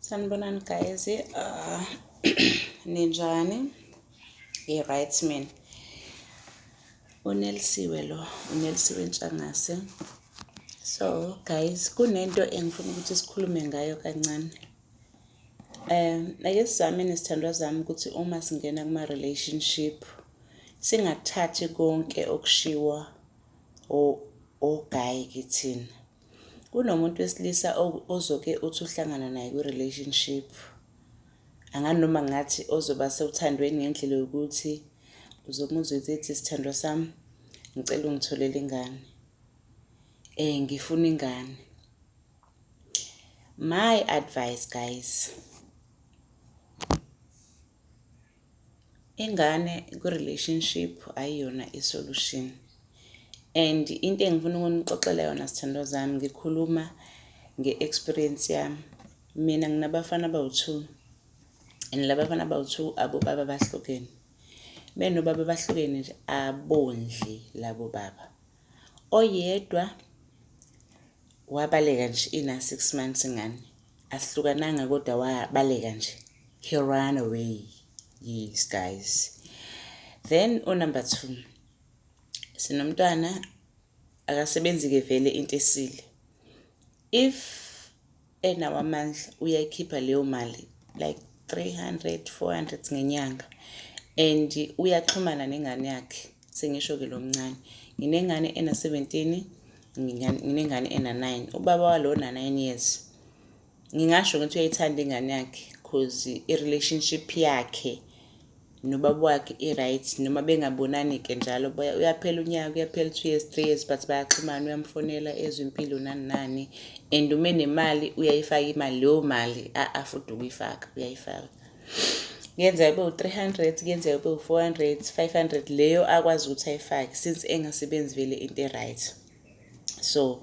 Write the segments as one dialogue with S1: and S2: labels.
S1: Sanibonani guys, ninjani? I-right mina. Unelisiwe lo, uNelisiwe Ntshangase. So guys, kunento engifuna ukuthi sikhulume ngayo kancane. Ake sizame nezithandwa zami ukuthi uma singena kuma-relationship singathathi konke okushiwa ogayi kithina. Kunomuntu wesilisa ozoke uthi uhlangana naye kwi-relationship, anganoma ngathi ozoba sewuthandweni ngendlela yokuthi uzomuzwa ethi, sithandwa sami, ngicela ungitholele ingane, ngifuna ingane. My advice guys, ingane kwi-relationship ayiyona i-solution. And into engifuna ukunixoxela yona sithandwa zami, ngikhuluma nge-experience yami. Mina nginabafana abawu-two and labafana abawu-two abobaba bahlukene. Benobaba abahlukene nje abondli labo baba. Oyedwa wabaleka nje ina-6 months ingane. Asihlukananga kodwa wabaleka nje. He ran away. Yes guys. Then unumber 2, sinomntwana akasebenzi-ke vele into esile. If enawo amandla uyayikhipha leyo mali like 300 400 ngenyanga and uyaxhumana nengane yakhe. Sengisho-ke lo mncane, nginengane ena-17, nginengane ena-9. Ubaba walona 9 years. Ngingasho ngithi uyayithanda ingane yakhe cause i-relationship yakhe nobaba wakhe i-right, noma bengabonani-ke njalo. Uyaphela unyaka, uyaphela 2 years, 3 years, but bayaxhumana, uyamfonela ezwe impilo nani nani. And uma enemali uyayifaka imali, leyo mali afuda ukuyifaka, uyayifaka. Kuyenzeka kube u-300, kuyenzeka kube u-400, 500, leyo akwazi ukuthi ayifake since engasebenzi vele into e-right. So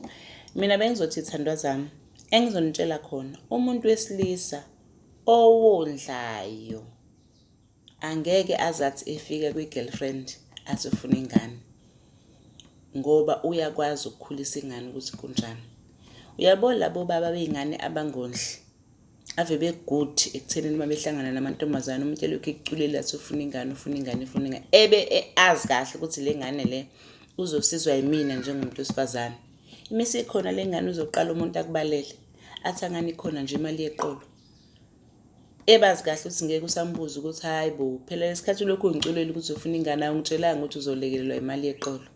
S1: mina bengizothi thandwa zami, engizonitshela khona, umuntu wesilisa owondlayo angeke azathi efika kwi-girlfriend athi ufuna ingane, ngoba uyakwazi ukukhulisa ingane ukuthi kunjani. Uyabona labo baba bey'ngane abangondli, ave be-good ekuthenini uma behlangana namantombazane, umuntu elokhu ekuculela athi ufuna ingane, ufuna ingane, ufuna ingane, ebe azi kahle ukuthi le ngane le uzosizwa yimina njengomuntu wesifazane. Imise ikhona le ngane, uzoqala umuntu akubalele athi angani ikhona nje imali yeqolo, ebazi kahle ukuthi ngeke usambuza ukuthi hayi bo, phela lesikhathi ulokhu ungiculela ukuthi ufuna ingane, awungitshelanga ukuthi uzolekelelwa imali yeqolo.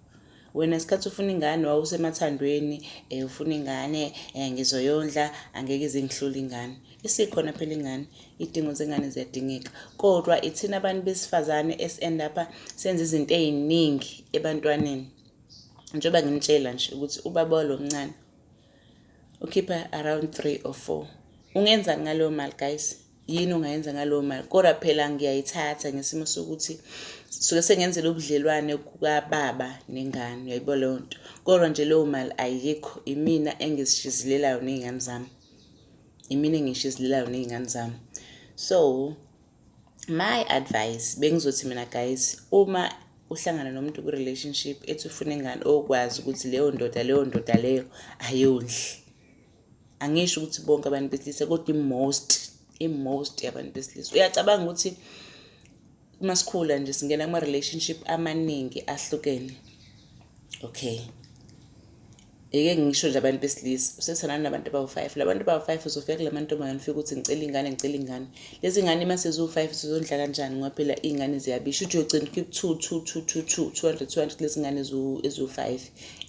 S1: Wena isikhathi ufuna ingane wawusemathandweni, ufuna ingane, ngizoyondla, angeke ize ingihlule ingane. Isikhona phela ingane, iy'dingo zengane ziyadingeka. Kodwa ithina abantu besifazane esi-end up-a senza izinto ey'ningi ebantwaneni. Njengoba nginitshela nje ukuthi ubaba walo mncane ukhipha around 3 or 4. Ungenzani ngaleyo mali guys? Yini ongayenza ngaleyo mali? Kodwa phela ngiyayithatha ngesimo sokuthi suke sengenzela ubudlelwane kukababa nengane, uyayibona leyo nto. Kodwa nje leyo mali ayikho, imina engizishizilelayo ney'ngane zami. Imina engishizilelayo ney'ngane zami. So my advice bengizothi mina guys, uma uhlangana nomuntu ku-relationship ethi ufuna ingane, okwazi ukuthi leyo ndoda leyo ndoda leyo ayondli. Angisho ukuthi bonke abantu besilisa, kodwa i-most yabantu besilisa. Uyacabanga ukuthi uma sikhula nje singena kuma-relationship amaningi ahlukene. Okay. Eke ngisho nje abantu besilisa, usethandana nabantu abawu-5. Labantu abawu-5 uzofika kula mantombazane ufike uthi ngicela ingane, ngicela ingane. Lezi ngane uma seziwu-5 sizondla kanjani, ngoba phela iy'ngane ziyabisha. Uthi uyogcina ukhipha 2 2 2 2 2 200 200 lezi ngane eziwu-5.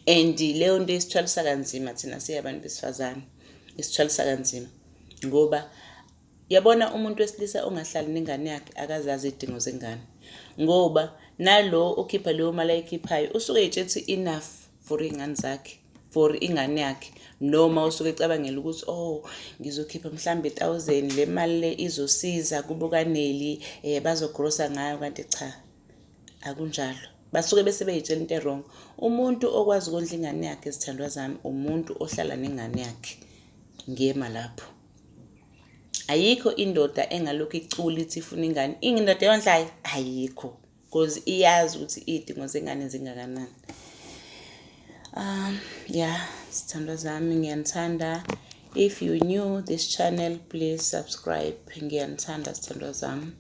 S1: And leyo nto isithwalisa kanzima thina siyabantu besifazane. Isithwalisa kanzima ngoba yabona umuntu wesilisa ongahlali nengane yakhe akazazi izidingo zengane, ngoba nalo okhipha leyo mali ayikhiphayo usuke ey'tshela ukuthi enough for iy'ngane zakhe, for ingane yakhe, noma usuke ecabangela ukuthi oh ngizokhipha mhlambe 1000, le mali le izosiza kubo kaNeli, bazogrosa ngayo, kanti cha akunjalo. Basuke bese bey'tshela into e-wrong. Umuntu okwazi ukondla ingane yakhe, zithandwa zami, umuntu ohlala nengane yakhe. Ngiyema lapho. Ayikho indoda engalokhu icula ithi ifuna ingane. Indoda eyondlayo ayikho, cause iyazi ukuthi iy'dingo zengane zingakanani. Yeah, sithandwa zami, ngiyanithanda. If you new this channel, please subscribe. Ngiyanithanda, sithandwa zami.